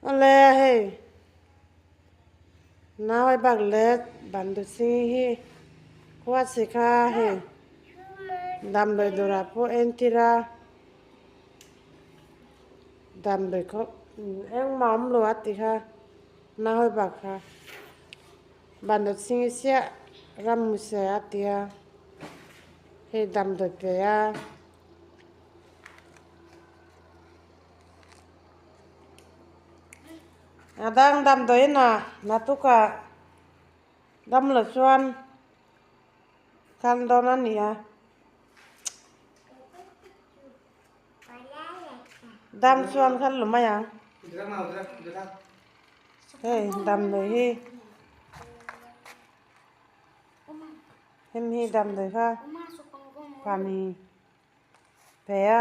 Awle hei naui bak leh bandu sing hi khua sikha hei damdawi dawrah pawh entir a damdawi khaw engmah a awm lo a ti kha naui bak kha bandu sing chiah ramhmuhse a ti a hei damdawi pe a. A dang damdawiin ah naktukah damlo chuan kal dawn a ni a dam chuan kal lo mai ang hei damdawi hi hemi hi damdawi kha pani pe a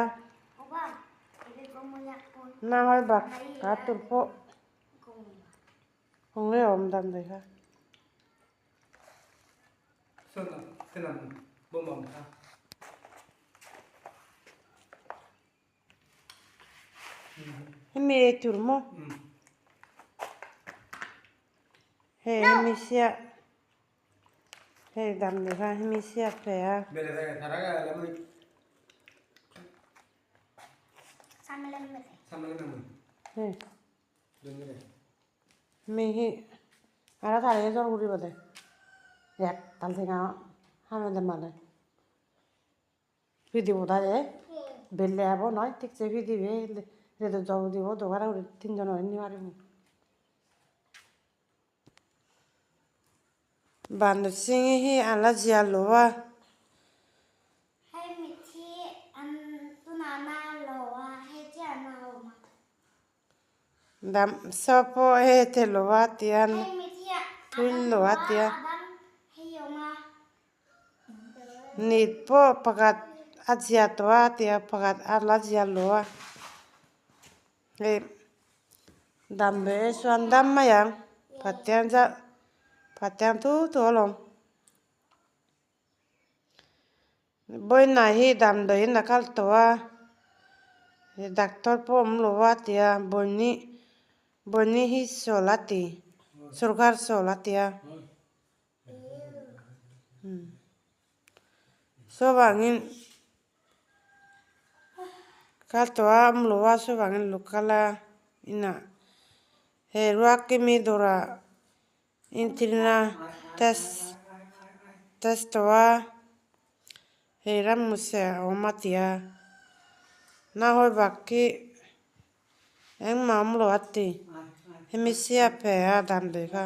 Nanghawi bak ka tur pawh kawng nge awm dan daih kha. Hemi ei tur maw? Hei hemi siah Hei damdawi kha hemi siak ve a. Hei mi hi aro tarey jor guri bode ek tal tenga hamede mane pidey budai belley abo noi tikse pidey redot jor dibo dogan ugurey tinjonore nibaribor. Bandar Singh hi ala zia lo a. Hei mithi an tunah na lo a, hei chiah na awm a. Dam saw pawh hei te lo a tian thil lo a tia. Nit pawh pakhat a zia tawh a tia pakhat a la zia lo a. Hei dam ve e chuan dam mai ang Pathian zah Pathian thu thu alawm Vawiinah hi damdawiin a kal tawh a doctor pawh awm lo a tia Bawni Bawni hi sawl a ti sorkar sawl a tia saw vangin. Kal tawh a awm lo a chuvangin local a inah hei ruakkimi dawrah intirna test test tawh a hei ramhmuse a awm a ti a nahawi bak khi engmah a awm lo a ti hemi siap ve a damdawi kha.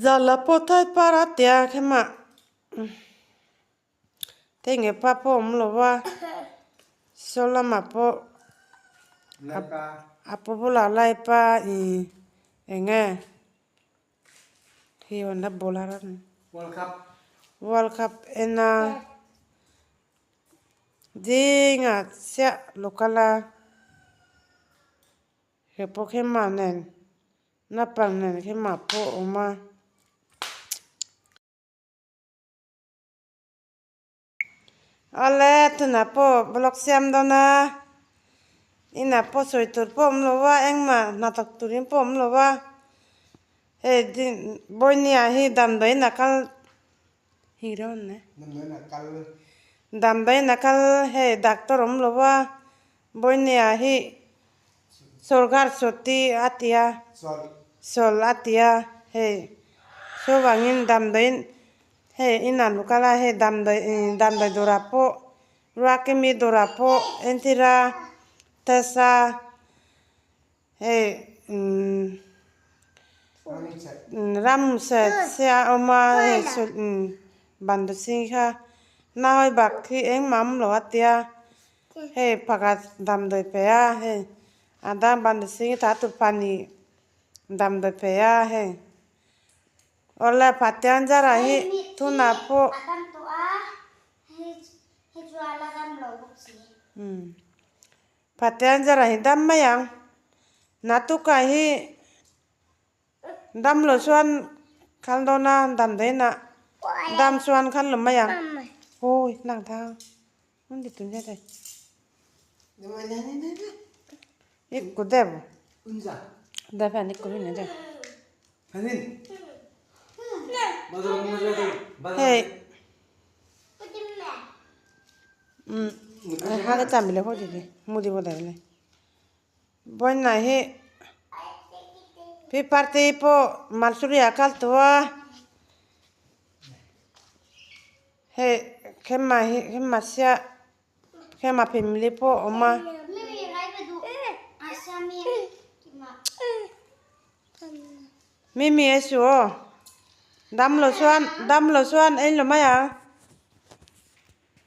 Zala pawh thai par a tia khema tenge pa pawh awm lo va saw lamah pawh a pu bulah lai pa ih eng nge hi awna bawlar a ni world cup en a dingah chiah local a. He pawh khi mah nen naupang nen khi mah pawh a awm a. Awle tunah pawh vlog siam dawn a inah pawh sawi tur pawh awm lo va engmah hnathawk turin pawh awm lo va hei Bawihnia hi damdawiin a kal hi dawn ne damdawiin a kal hei doctor awm lo va Bawihnia hi sorkar sawti a ti a, sawl a ti a, hei chuvangin damdawiin hei inah lukal a hei damdawi damdawi dawrah pawh ruakimi dawrah pawh entir a test a hei umm ramsa chhia a awm a hei bandu chhing kha nawi bak hi engmah a awm lo a tia. Hei pakhat damdawi pe a hei a dang ban sing ta tur pahnih damdawi pe a hei awle Pathian zarah hi tunah pawh Pathian zarah hi dam mai ang naktukah hi Damlo chuan kal dawn a, damdawiinah dam chuan kal lo mai ang. Ôi, lang thang. Undi tun jate. Ikku dev. Dev ikku binne dev. Hey. Hage tambile hojidi mudi bodai bonna hi pi party po malsuria kaltua he khema hi khema sia khema family po oma mimi esu o dam lo suan en lo maya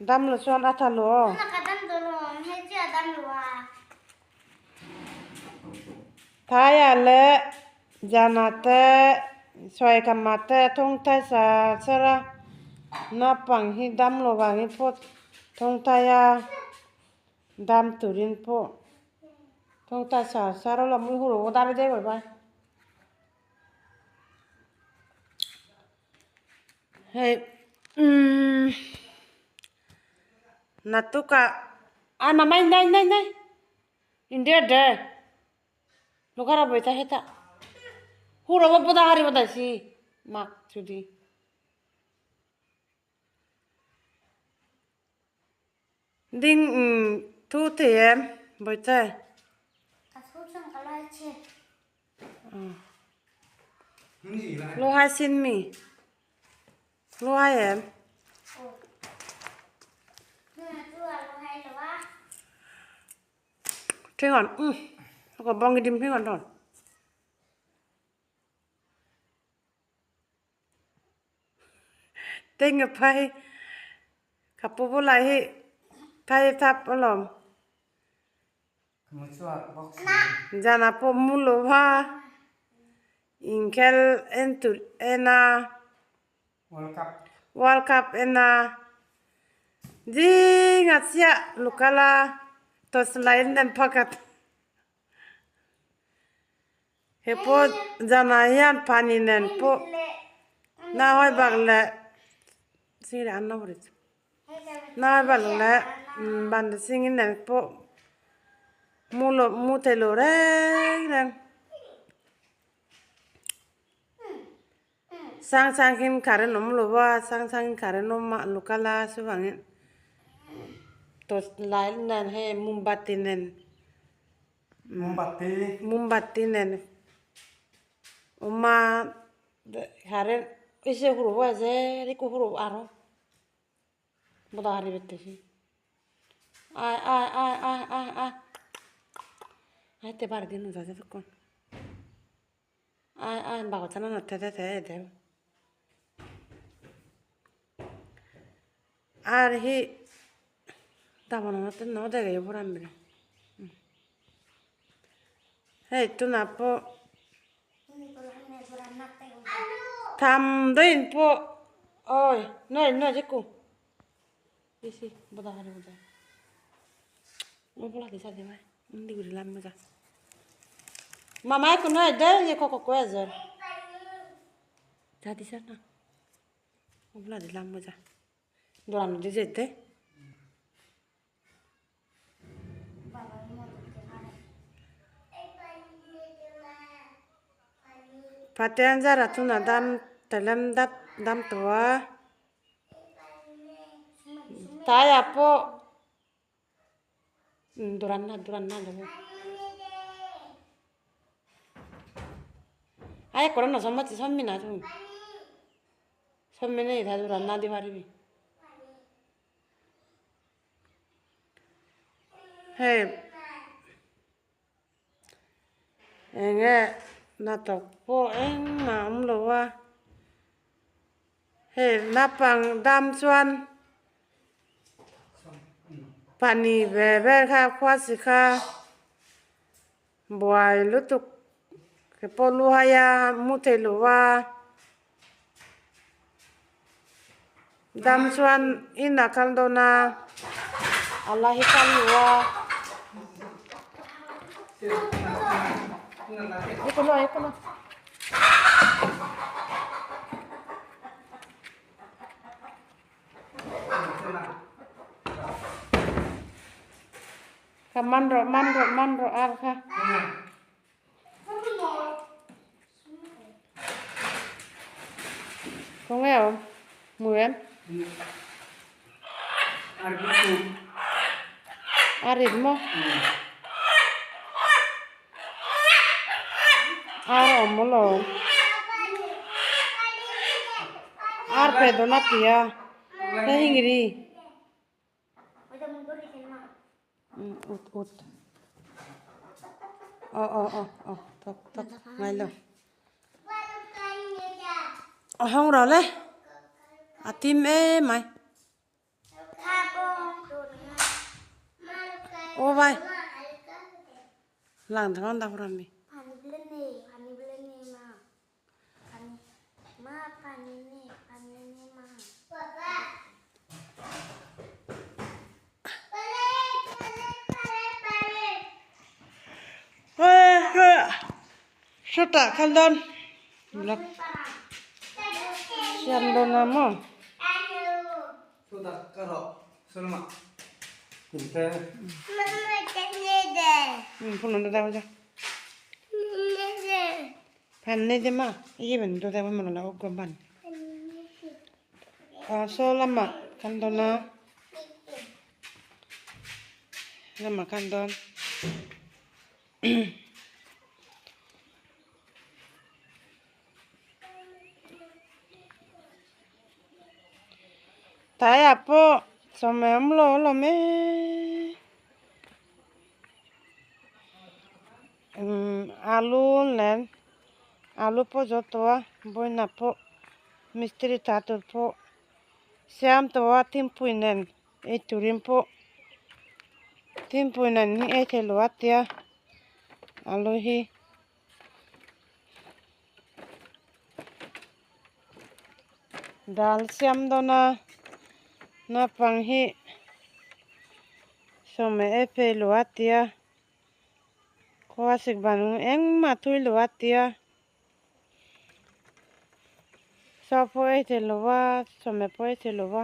dam lo suan atha lo thaya le jana te soi kama te thong thai sa sara na pang hi dam lo wang hi po thong thaya dam turin po thong thai sa sara lo mu hu ro da be de bai hey natuka ai mama nai nai nai India de lugara boita heta huro boda hari boda si mak chudi ding thu thì em boita lo hai xin mì lo hai em thế còn có bong cái đêm thế còn rồi tên ngập hay cặp bố bố lại hệ thay tháp ở lòng jana po mulo va inkel entu ena World Cup ena ji ngasia lukala tos lain dan pakat he po jana hian pani nen po na hoi bak le sing le an na hore na hoi bak le ban de sing nen po mu lo mu te lo reng reng sang sang kin karen om lo wa sang sang karen om ma lukala su wangin tos lain nen he mumbati nen mumbati nen oma haren ise huro wa je riku huro aro boda hari bettesi ai ai ai ai ai ai ai te bar din ja je kon ai ai ba ko chana na te te te de ar hi damon na te no de ge boran bire hey tu na po tham đến po ôi nơi nơi chứ cùng đi xì bố ta đi bố ta bố thì sao thế mày đi gửi làm mà mama cũng nói đấy gì có có rồi ra đi sao nào bố đi làm mà đồ làm đi dệt thế Patian zara tuna dam telam dap dam tua taya po duranna duranna debo ay korona sommachi sommina tum sommine ida duranna di paribi hey enge na tok po eng ma om lo wa hey napang dam chuan pani ve ve kha khwa si kha buai lutuk ke po lu haya mu te lu wa dam chuan in a kal dona Allah hi kal lu wa Ikulo, ikulo. man rawh man rawh man rawh ar kha. Khawnge a awm? Hmu em? A rit maw? Ar a awm maw lo? Ar pe dawn a ti a, hei hi ngiri. Ut ut. Aw aw aw aw thawk thawk ngai lo. A hawng ro le. A tim em mai. Ô vai. Lang thang dak rami. Sawtah kal dawn lak siam dawn a maw. Phan nei te ma iben do te mon la ok ban a so lama kan dawn a lama kan dawn tlaiah pawh chawhmeh awm lo alawm e. Alu nen alu pawh zawh tawh a vawiinah pawh mistiri tah tur pawh siam tawh a thingpui nen ei turin pawh thingpui nen hi ei theih loh a tia alu hi. Dal siam dawn a naupang hi sawmhmeh ei phei lo a tia khua sik ban engmah thui lo a tia saw pawh ei thei lo va sawmhmeh pawh ei thei lo va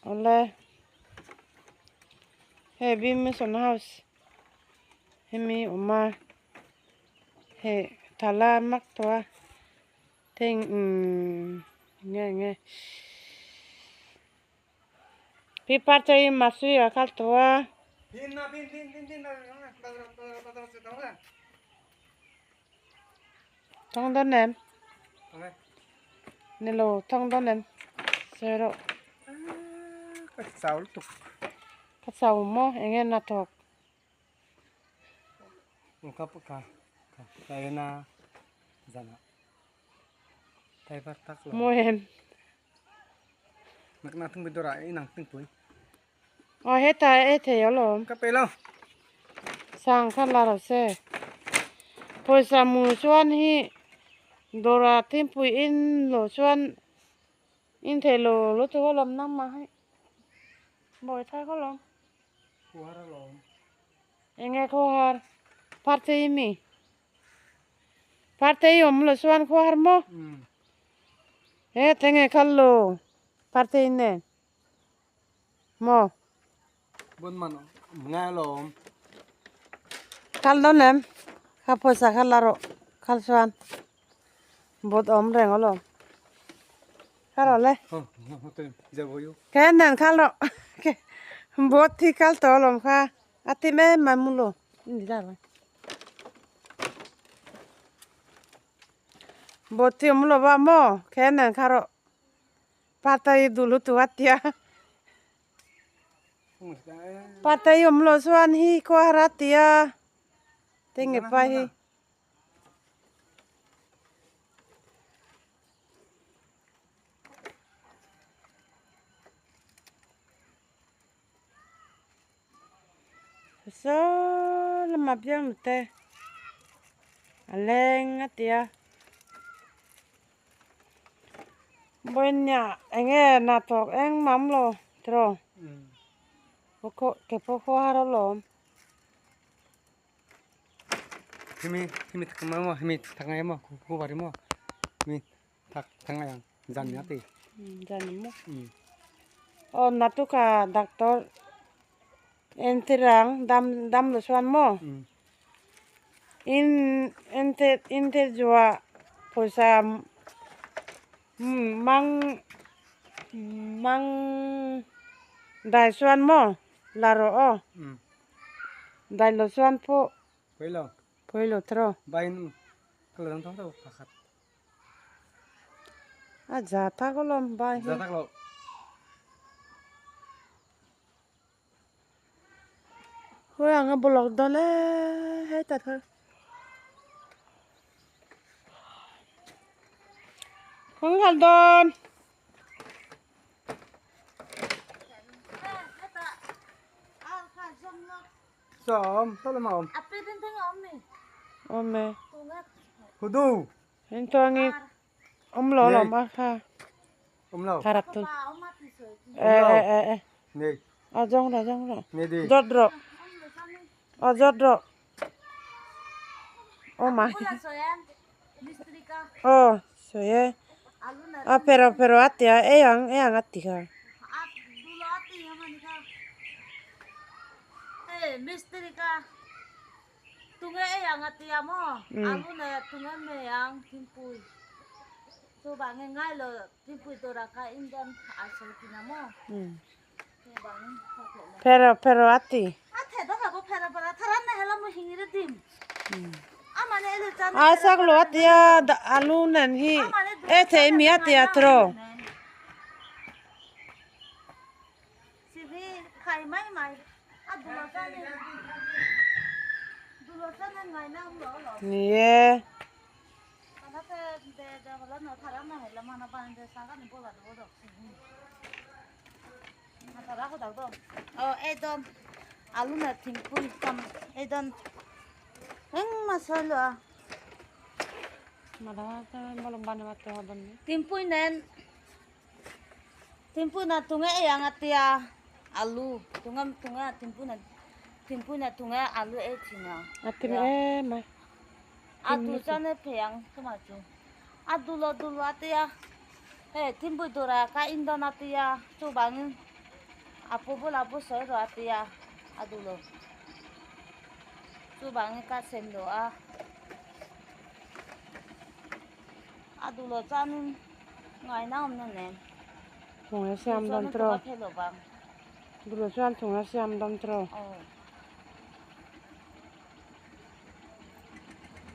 awle hei Mission house hemi awm a. Hei thala mak tawh a theng nge nge pi partei masui a kal tawh a. Thawng dawn em? Ni lo thawng dawn em? Sawi rawh. Ka chau lutuk. Ka chau maw? Enge na thawk? Ka ka ka ena zana driver tak lo Mawi em? Nak na thung bidora e nang ting pui. Aw heta e thei alawm. Ka pe lo. Sang kha la rawh se. Pawisa mu chuan hi dawrah thingpui in lo chuan in thei lo lutuk alawm nangmah hi. Mawi thar kha alawm. Khuar alawm. Enge khuar? Partei mi? Partei awm lo chuan khuar maw? He tenge khal lo partei nen maw? Bun man ngai alawm. Khal dawn em? Kha pawisa kha la rawh khal chuan bawt awm reng alawm. Kha rawh le. Khe nen khal rawh. Bawt hi kal tawh alawm kha. A ti mai mai mu lo. Ni la rawh. Bawt hi awm lo va maw? Khe nen kha rawh. Partai duh lutuk a tia. Partai awm lo chuan hi khua har a tia. Tinge pa hi. Saw lama biang te a leng a tia vawinia eng nge hnathawk engmah awm lo tiraw ke pawh khaw har alawm. Hemi hemi thak mai maw hemi thak ngai maw khu bari maw hemi thak thak ngai ang zan nia ti. Zan maw. Aw natuka doctor. Entirang dam dam lo chuan maw in inte inte zuah pawisa mang mang dai chuan maw la rawh aw dai lo chuan pawh pawi lo tawh a za tak alawm bai hi. Khawi anga block dawn e heta thar kawng kal dawn. Awm e. Engtuangin awm lo alawm a kha. Tharap thung. E e e e. A zawng rawh zawng rawh. Zawt rawh. A zawt rawh. Awm a. Aw sawi e. A pe rawh pe rawh a ti a ei ang ei ang a ti kha. Tunge ei ang a tia maw? Alu nei a tunge mei ang thingpui. Chuvangin ngai lo thingpui tura kha Indian a sawi thin a maw? Chuvangin kha theih lo. Phero phero a ti. A theh dawk a bo phero phero a tharan nei hela mu hing ri dim. Amane elu chan A sak lo a tia alu nen hi e thei mi a tia tiraw. Ni e. Thingpui na tunge ei ang a tia alu tunge tunge thingpui na thingpui na tunge alu ei thin a. A ti em mai. A tu chuan e phei ang chumah chu a dulo dulo a tia hei thingpui tura ka in dawn a tia chuvangin a pu bulah pu sawi rawh a tia a dulo chuvangin ka sem lo a a dulo chuanin. Thung a siam dawn tawh Duh chuan thung a siam dawn tawh.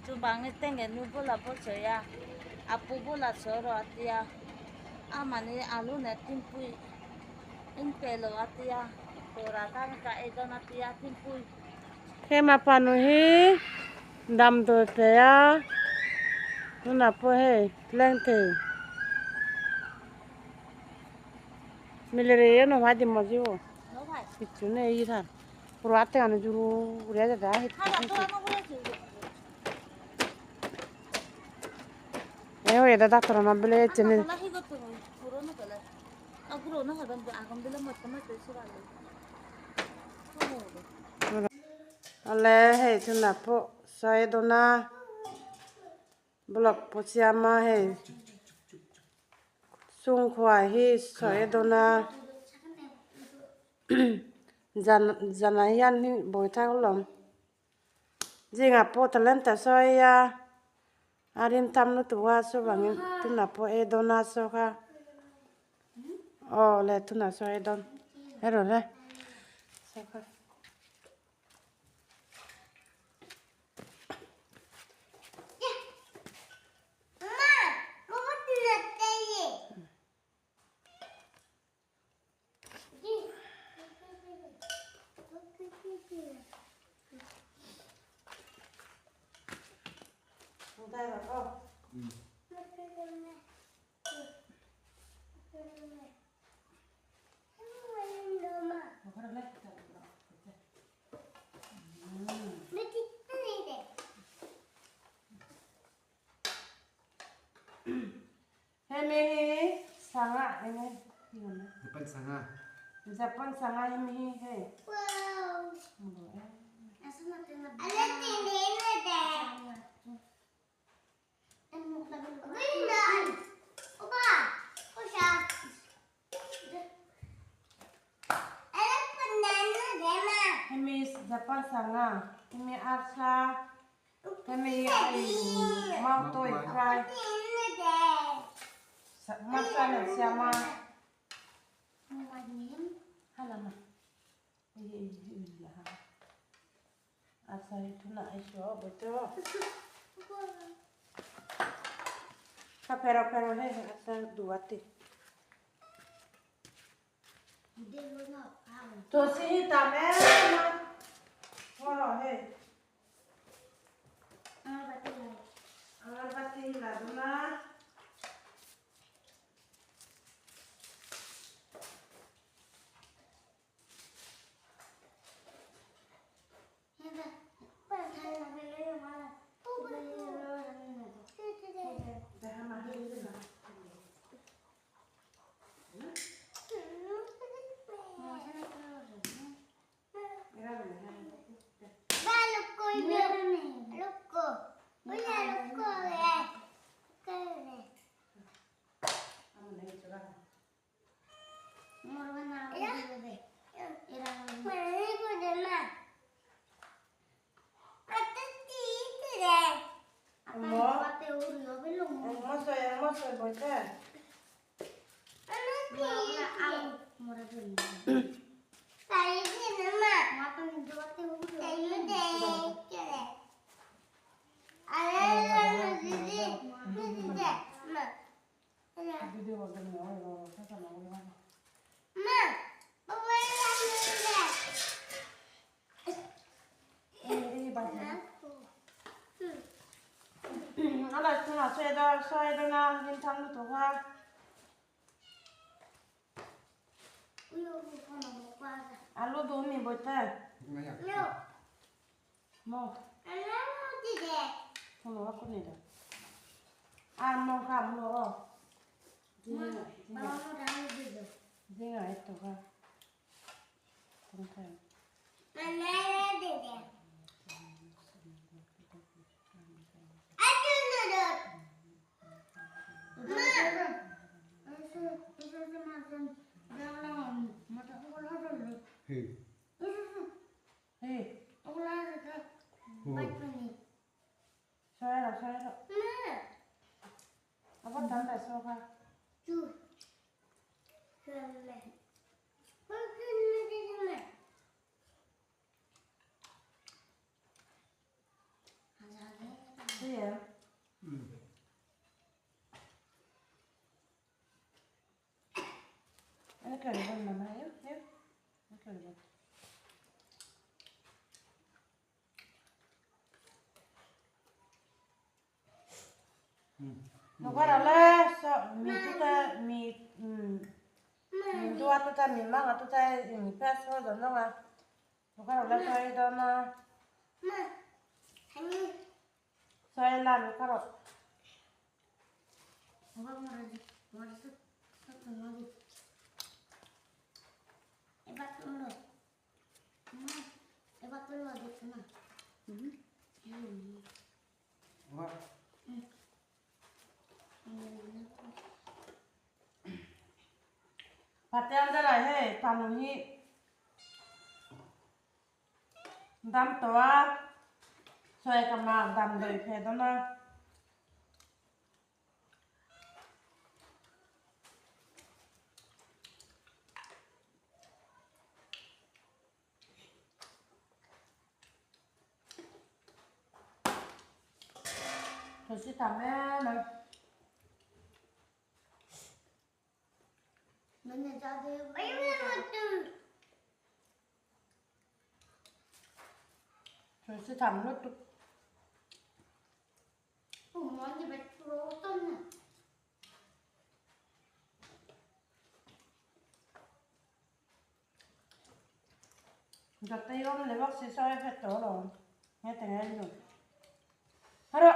Chuvangin tenge nu bula pawh sawi a, a pu bula sawi rawh a tia, amahni alu leh thingpui in pe lo a tia, dawrah tan ka ei dawn a tia thingpui. Hema panu hi damdawi pe a tunah pawh hei leng thei mileri yo no pai di mojibo kichu nei yi tar puro attegani juru guri agede i e hoide doctorono biley ejjeni. Awle hei tunah pawh sawi dawn a block pawh siam a hei chhungkhua hi sawi dawn a zan zanah hian buai thlak alawm zingah pawh talent a sawi a a rin tam lutuk a chuvangin tunah pawh ei dawn a saw kha aw le tunah saw ei dawn hero le saw kha. Hemi hi sangha enge Japan sangha. Japan sangha hemi hi hei. Japan sangha hemi arsa hemi hi mautuai fry hmarcha an siam a arsa hi tunah a hriau a bawih tawh ka phero phero hei arsa duh a ti. Tulsi hi tam em a ngaw rawh hei agarbati hi la dawn a. Alu duh mi bawihte. Maw. Dam tawh a sawi ka mak damdawi phe dawn a. Thawsi tam em a. Thawsi tam lutuk. Jatei awm leh bawk si sawi a hret tawh alawm nge ti nge nu hara.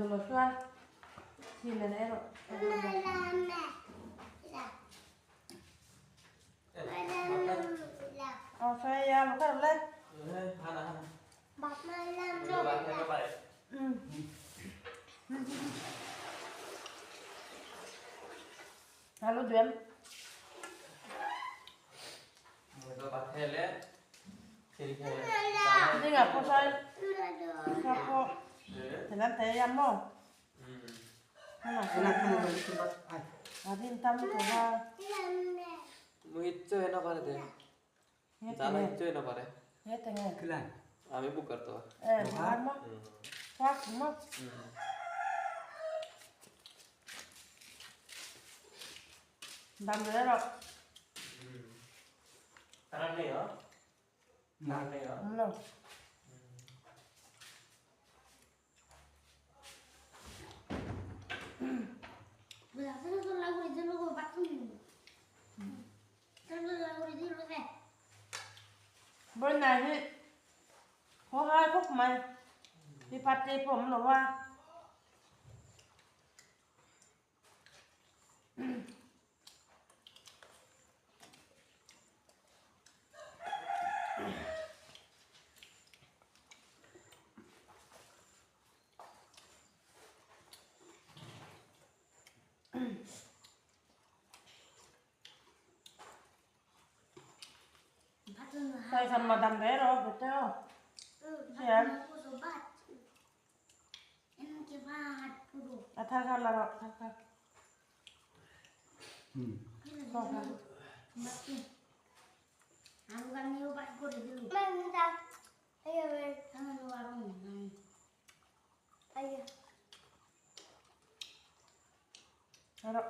duh lo chuan chi nen erawh a duh lo. Aw sawi a maw kha le. Alo duem. Ding ah pawh sawi sa pawh tilan te yam maw. A din tam lutuk a. Vawiinah hi haw hai khawp mai mi party pawh awm lo a. Sawisam a dam ve rawh Bute aw. Hriat. A thar kha la rawh thar kha. Khaw kha. Rawh.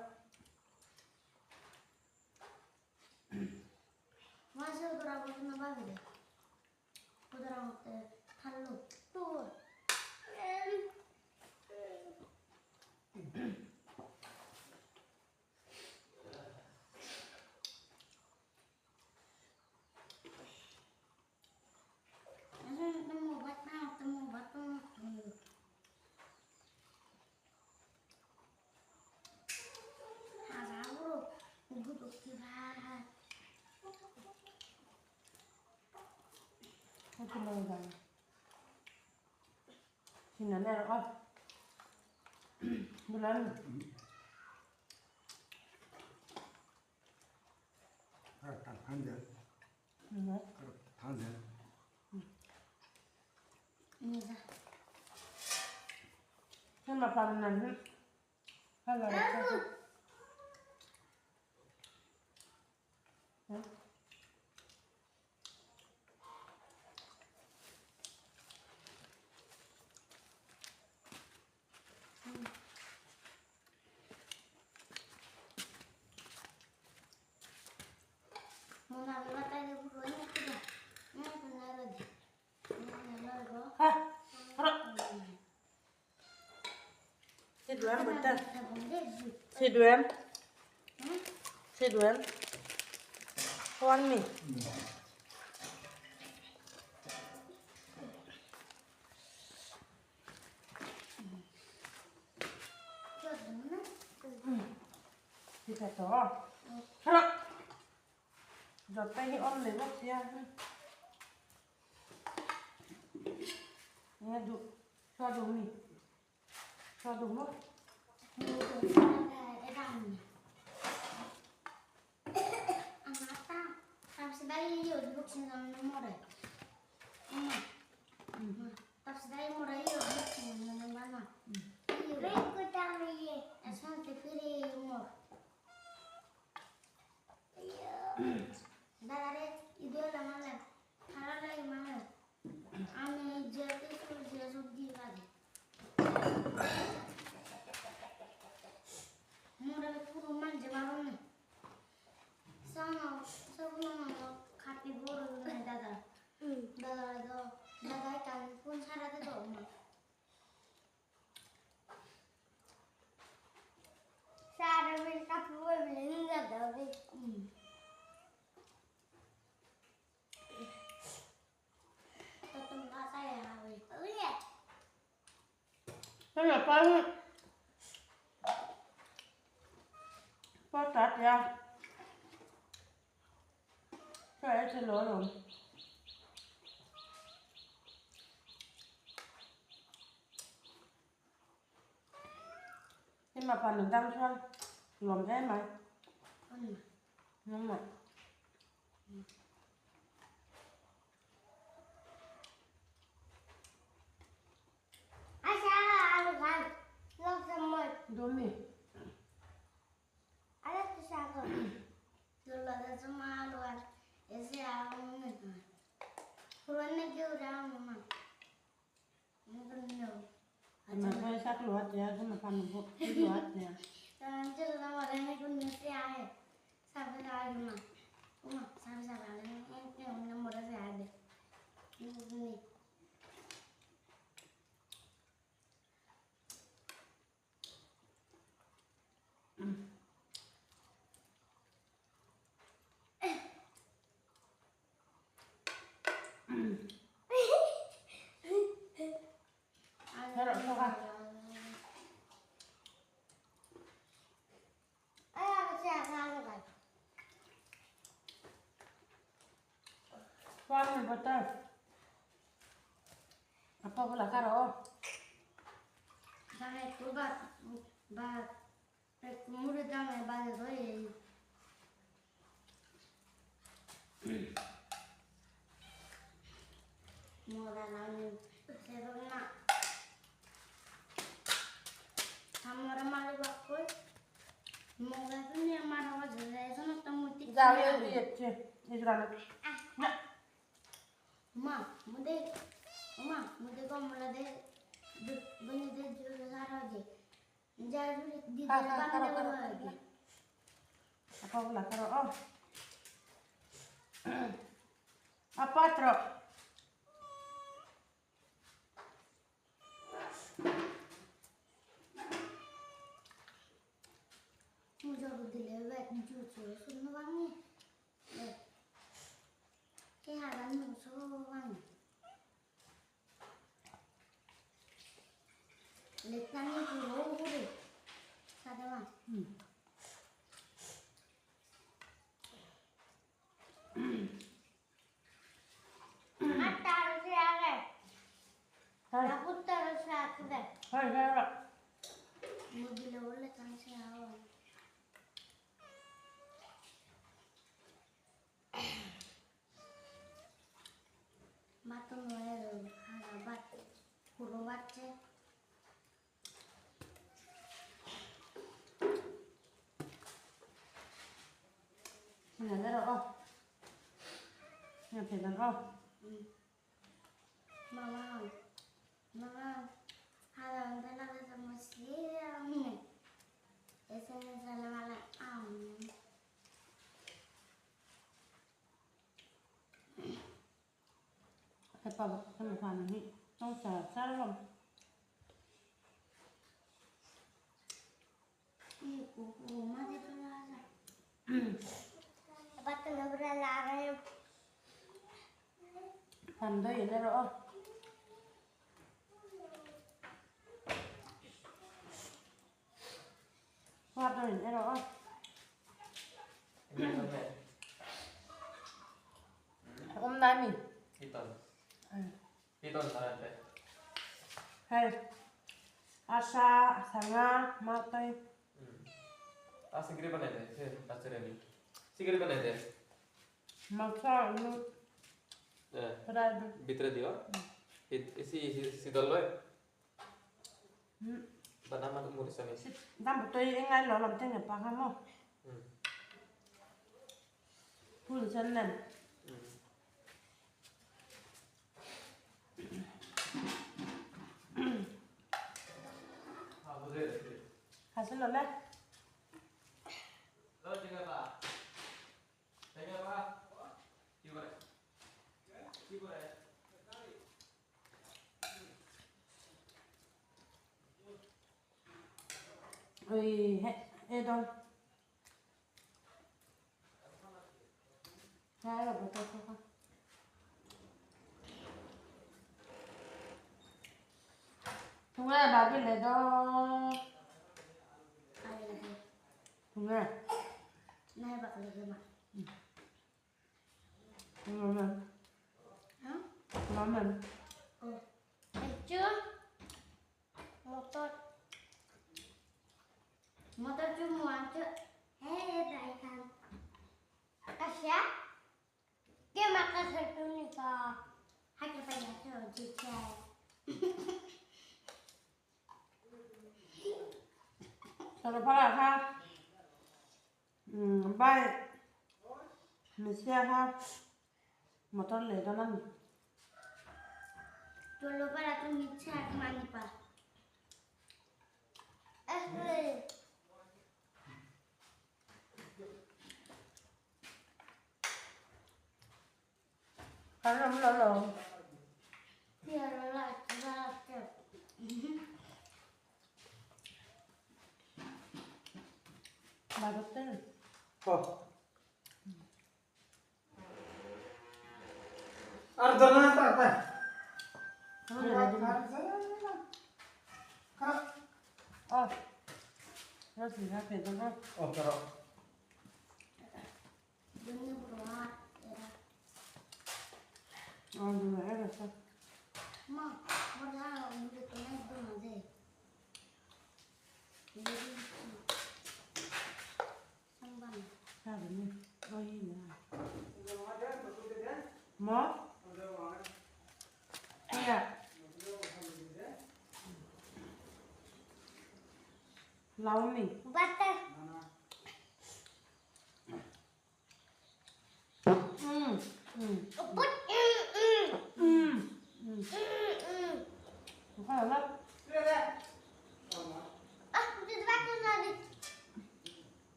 One me. Giọt tay hi om lấy bốc xia. Nghe đủ, cho đủ mì. Cho đủ mất. Hei a pa hi pa ta tia ka ei thei lo alawm. Hei ma pa nun dang chuan lawm em mai. Nangmah. Dawmi. Apa pula karo? Apa pula karo? Oh. Apa trok? Asa sanga matoi. Ah, sigiri banai de, acarani. Sigiri banai de. Masa lu. Bitra diyo. Isi sidol loy. Banama tu muris ani. Dam butoi engai lo lam tengah paham mo. Pul sennen. Hasil lo leh. Oi, he don. Hai lo betul kok. Tunggu lah, chabi leh dawn. Tunge? Sarapara kha vai hmeichhia kha motor lei dawn a ni. An awm lo lo. Mo? Love me.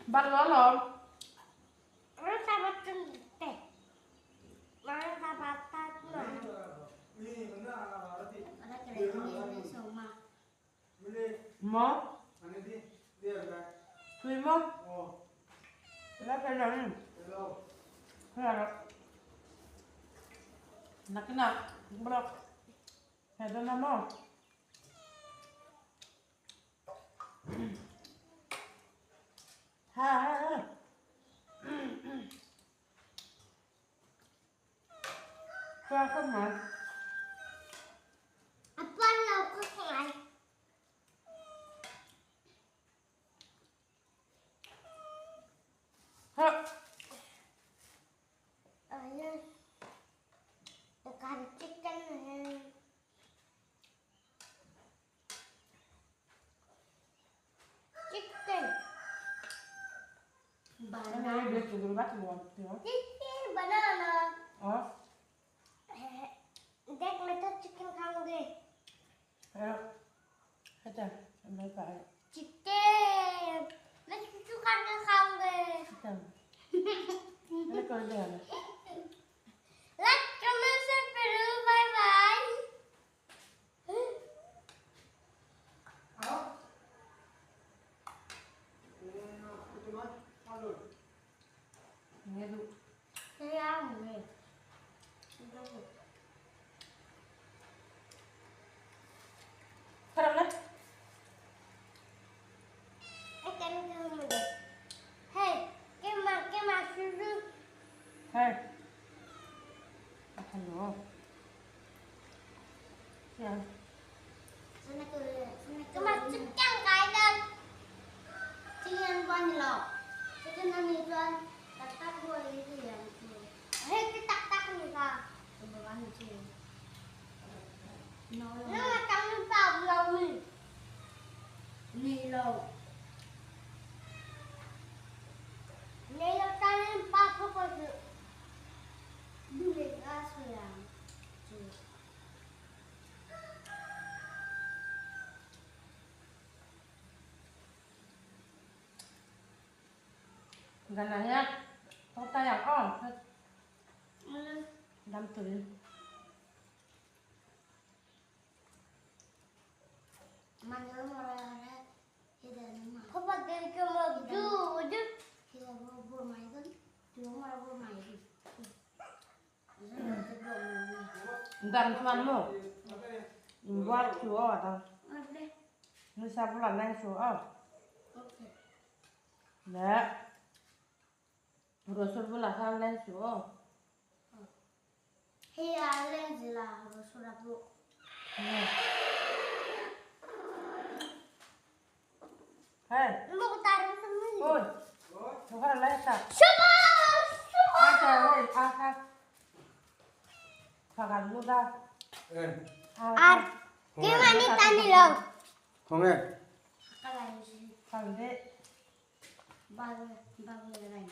Bắt nó rồi. Mo? Tùy mo? Nak block. Hedo na mo. Ha ha ha. Qua không hả? Ha. Chicken banana. और देख मैं तो chicken खाऊंगी। अच्छा मैं पाए chicken मैं चूचू करके खाऊंगी। मैं कर दिया like comment share bye bye. Hey. Hello. Yeah. Gananya, tayang on, dam tuli. Dam tuan mo. Inbual chu aw a dang. Nisa bulah leng suh aw. Leh Ruahsur bulah khan leng suh aw. Hei a leng zela ruahsur a pawh. Hey. Oi. আর কে মানে টানি লাও খঙে বাবু বাবু লাগাই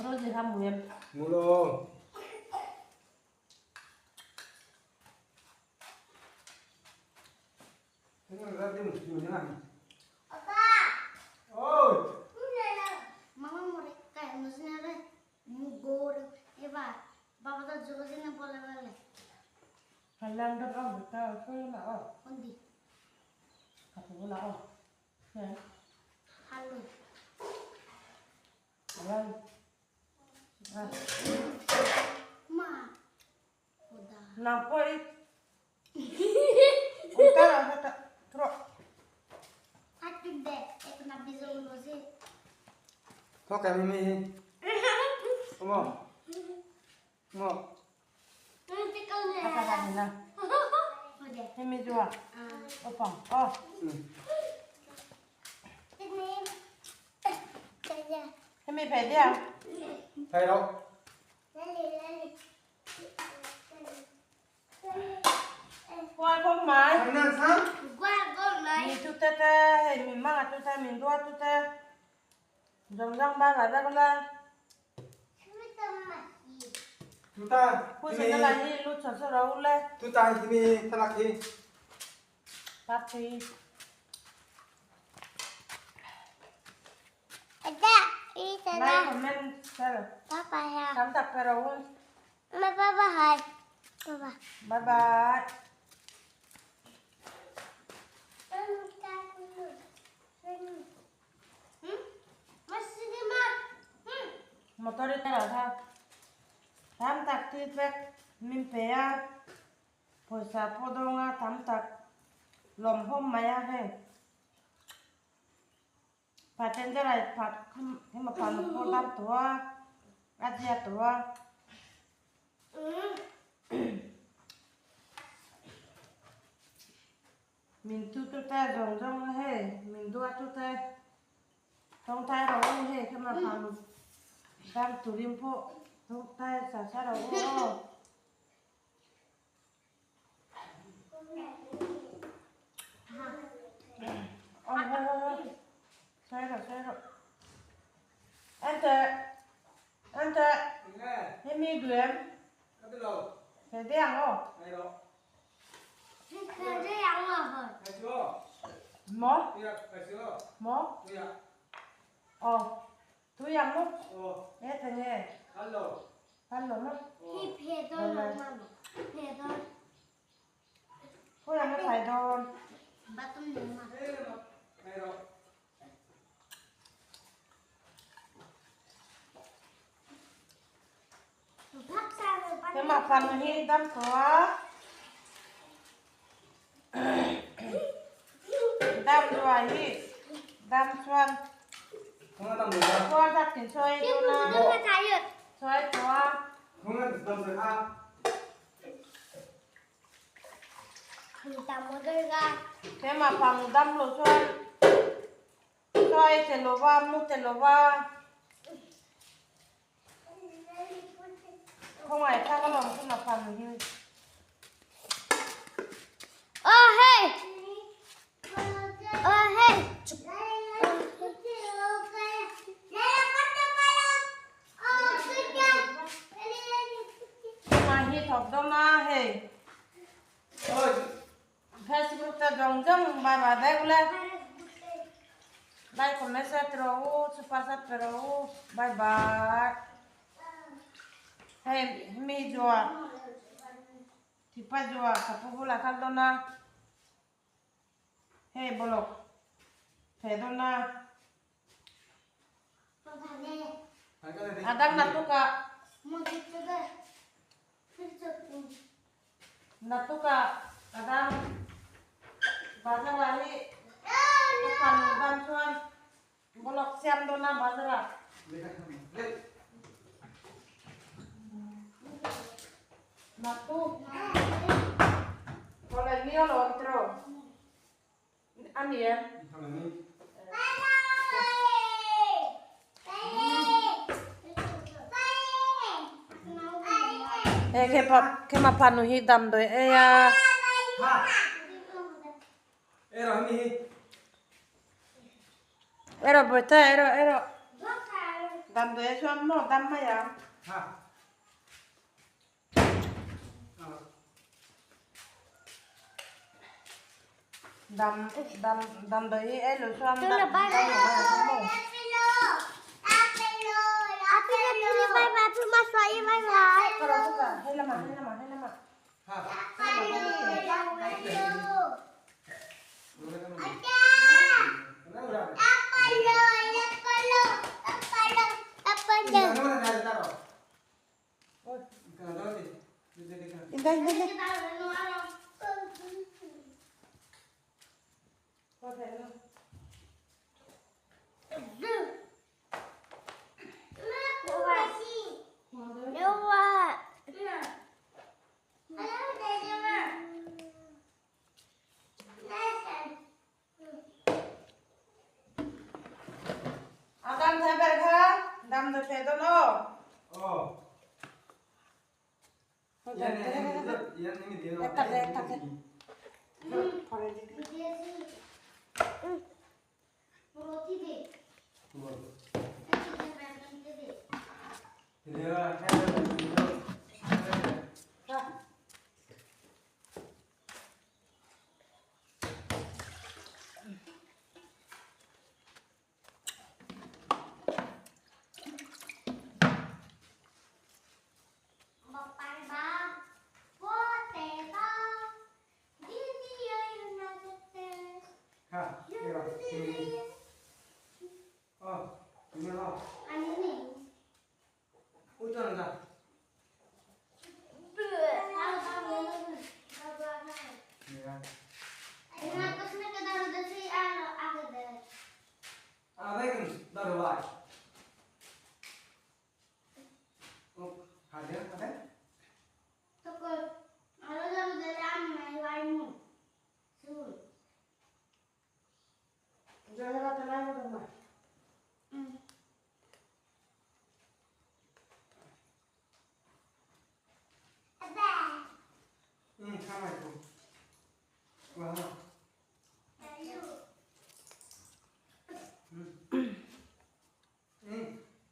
Rosie hamuyem. Mulo. Papa. Oi. মামা মরে কাই মুজনারে মুগোর এবার বাবা তো যোগজনে বলে বলে Halang dot om ta so na o. কোন দি Kapu la o. Ya. হালু Halang. Ah. মা খোদা Nang poi. Unta la ta tro. হাত দে এখন আপনি যখন বসে Thoke mi. Omo. Mo. তুমি তো কাল Ta ta na. ওদে Hemi jua. O pang. O. তুমি Hemi phe dia. Thầy đâu? লালি লালি Qua không mai. Thằng nào sáng? Goa গোল নাই Mi tu ta ta hei mi mang tu ta mi dua tu ta. Rong rong ba ba ba la. তুমি তো মাসি Chúng ta. Pu se na la hi lu cha sa rau le. Chúng ta thì mi thằng lạc thì. Party. এটা এই Like comment share. বাবা হ্যাঁ Tam tak pero. মা বাবা হাই বাবা Bye bye. Motor itu lah tam tak ti pek min pe a poisa podonga tam tak lom hom maya he paten jara pat kham hema panu po dam tua ajia tua min tu tu ta zong zong he min dua tu ta tong tai ro he khama panu dam turim po tong tai sa sa ro o Oh, sai rồi, sai rồi. Enter, enter. Hemi duem. Thế đi ăn không? Mó. Mó. Ờ. Tôi ăn lúc. Nghe thằng nghe. Hello. Hello lúc. Cô ăn cái phải đòn. Thế mà phần hi đâm có đâm rồi hi đâm xoan qua ra tiền xoay tôi na xoay có thế mà phần đâm rồi xoan xoay thì nó va mút thì nó va không ai khác nó không là phần như Oh hey! Oh hey! mà hi thọc đâu na hey Facebook ta dòng dòng bài bài đây lên like comment share pro super chat pro bye bye hey mi jua tipa jua kapu bula kaldona hey bolok fedona Adam naktukah naktukah Adam bazarah hi ka fanu tan chuan vlog siam dawn a bazarah. Naktuk Thawhleh ni alawm tiraw a ni em? He khema fanu hi damdawi ei a. Ero bawihte ero ero damdawi a chuan maw dam mai ang. Dam dam damdawi hi ei lo chuan dam dam lo mai ang maw. Hei lamah hei lamah hei lamah. A dam thei ber kha damdawi feh dawn aw.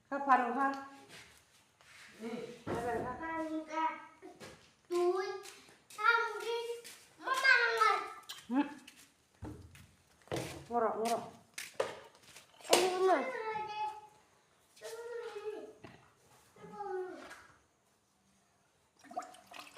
Kha phanu kha. Ngawh rawh ngawh rawh.